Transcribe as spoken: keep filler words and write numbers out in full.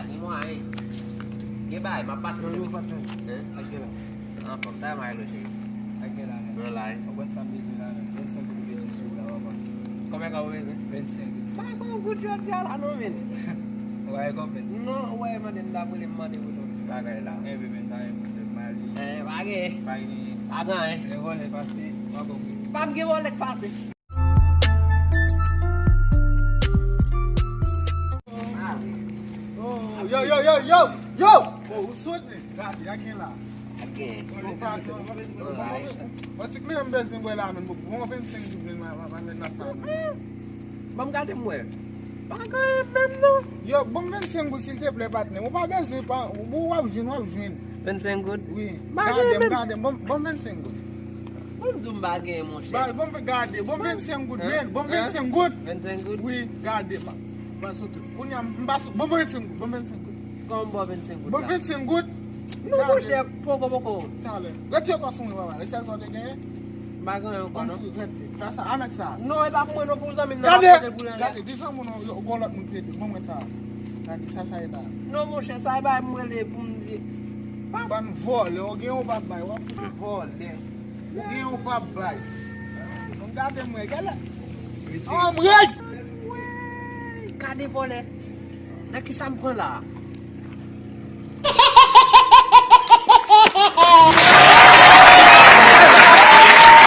Gen mwayen. Gen bagay, m ap pase. Yo, yo, patnè. Hein? Ak kèl la? Anfòm, ta may lo cheri. Ak kèl la? Mwen la, wi. Ou konn sa m bezwen la menm? Vennsenk goud bezwen sou ou la, papa. Konbyen ka ou bezwen? Vennsenk goud. Pa gen yon goud jodi a la non, men. Ou pa gen kòb, men? Non, ou wè, mande m ta boule, m mande pou yon ti bagay la. Enben, men, pa gen pwoblèm, m ale. Eh, pa gen. Pa gen. Pa gen anyen. Lè vòlè pase, w a konprann. P ap gen vòlè k pase. Oh, yo, yo, yo, yo, yo! Oh, ou sot, men. Gade, a gen la. A gen. Yo, pa, yo, pa, yo, pa, yo, pa, yo, pa, ti kliyan m bezwen bwè la, men. Bon, vennsenk goud, men, ma, ma, ma, men, nan sa, men. Ban m gade m wè. Pa gen menm, non. Yo, ban m vennsenk goud, silteplè, patnè. Ou pa bezwen, pa, ou w ap jwenn, w ap jwenn. Vennsenk goud? Wi. Pa gen menm. Gade m, ban m vennsenk goud. Ban m di w m pa gen, monchè. Ba, ban m gade, ban m vennsenk goud, men, ban m vennsenk goud. Vennsenk goud? Wi, gade, pa, pa sot. Kounye a, m pa sot, ban m vennsenk goud, ban m vennsenk goud. Kòman m ba w vennsenk goud la? Ban m vennsenk goud. Non, monchè, poko, poko. Talè. Retire kò sou mwen, papa. E sèl sa w te genyen? M pa gen anyen ankò, non. Rete. Sa, sa, a mèt sa. Non, e pa pou mwen, non, pou zanmi m nan, m ap pote l pou l anlè. Gade, di zanmi w non, yo, gon lòt moun ki ede. Ban mwen sa. Gade, sa, sa e la. Non, monchè, sa e bagay m rele pou m di. Bann vòlè, ou gen ou pa bay, w ap fout vòlè. Ou gen ou pa bay. Bon, gade mwen, gade. Anmwey! Gade vòlè. Nan kisa m pran la?